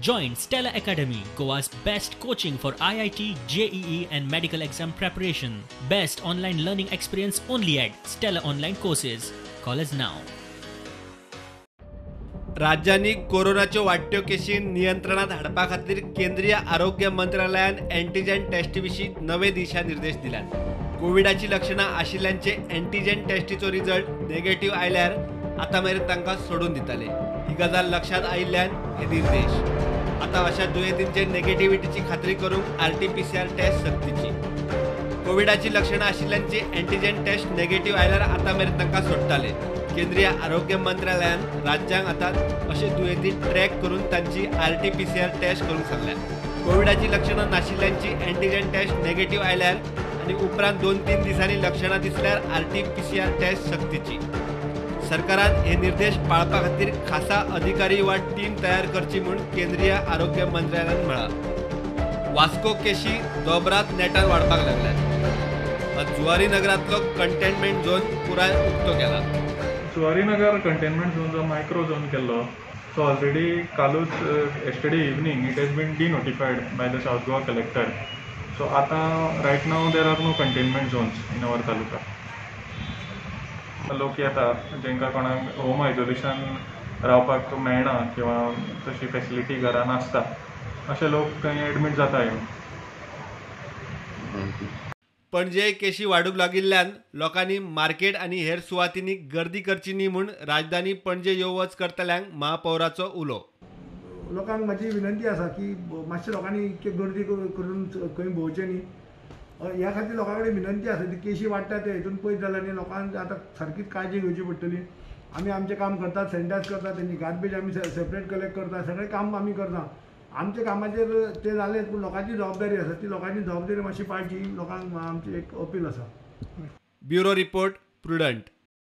Join Stellar Academy, Goa's best coaching for IIT, JEE and medical exam preparation. Best online learning experience only at Stellar Online Courses. Call us now. राज्यांनी कोरोनाच्यो वाडट्यो केशी नियंत्रणात हाडपा खातीर केंद्रीय आरोग्य मंत्रालयान antigen tasty विशीं नवे दिशानिर्देश दिल्यात. कोविडाची लक्षणां आशिल्ल्यांचे अँटीजन टेस्टीचो रिजल्ट नेगेटिव्ह आयल्यार आतां मेरेन तांकां सोडून दिताले. ही गजाल लक्षांत आयिल्ल्यान हे निर्देश. आतां अशा दुयेंतींचे नेगेटिव्हिटीची खात्री करूंक RT-PCR taste सक्तीची. कोविडाची लक्षणां आशिल्ल्यांची अँटीजन टेस्ट नेगेटिव्ह आयल्यार आतां मेरेन तांकां सोडटाले. केंद्रीय आरोग्य मंत्रालयान राज्यांक आतां अशे दुयेंती ट्रॅक करून तांची RT-PCR taste करूंक सांगल्या. कोविडाची लक्षणां नाशिल्ल्यांची अँटीजन टेस्ट नेगेटिव्ह आयल्यार आनी उपरांत 2-3 दिसांनी लक्षणां दिसल्यार RT-PCR taste सक्तीची. सरकारान हे निर्देश पाळपा खातीर खासा अधिकारी वा टीम तयार करची म्हूण केंद्रीय आरोग्य मंत्रालयान म्हळां. वास्को केशी दोबरात नेटान वाडपाक लागल्यात. जुवारी नगरांतलो कंटेनमेंट झोन पुराय उक्तो केला. जुवारी नगर कंटेनमेंट झोन जो मायक्रो झोन केल्लो तो ऑलरेडी कालूच yesterday evening it has been denotified by the South Goa collector. So आतां right now there are no containment zones in our taluka. लोक येता जांकां कोणाक होम आयसोलेशन रावपाक मेळना किंवा तशी फेसिलिटी घरा नासता अशे लोक थंय एडमीट जाता येवन. पणजे केशी वाडूंक लागिल्ल्यान लोकांनी मार्केट आनी हेर सुवातींनी गर्दी करची न्ही म्हूण राजधानी पणजे यो वच करतल्यांक महापौराचो उलो. लोकांक म्हाजी विनंती आसा की मातशे लोकांनी इतकी गर्दी करून खंय भोंवचें न्ही. ह्या खातीर लोकां कडेन विनंती आसा ती केशी वाडटा ते हितून पयस जाल्या न्ही लोकांक आतां सारकीच काळजी घेवची पडटली. आमी आमचें काम करतात, सॅनिटायज करतात, तेंची गार्बेज आमी सेपरेट कलेक्ट करता, सगळें काम आमी करता. आमच्या कामाचेर तें जालें पूण लोकांची जबाबदारी आसा ती लोकांची जबाबदारी मातशी पाळची, लोकांक आमची एक अपील आसा. Bureau report, Prudent.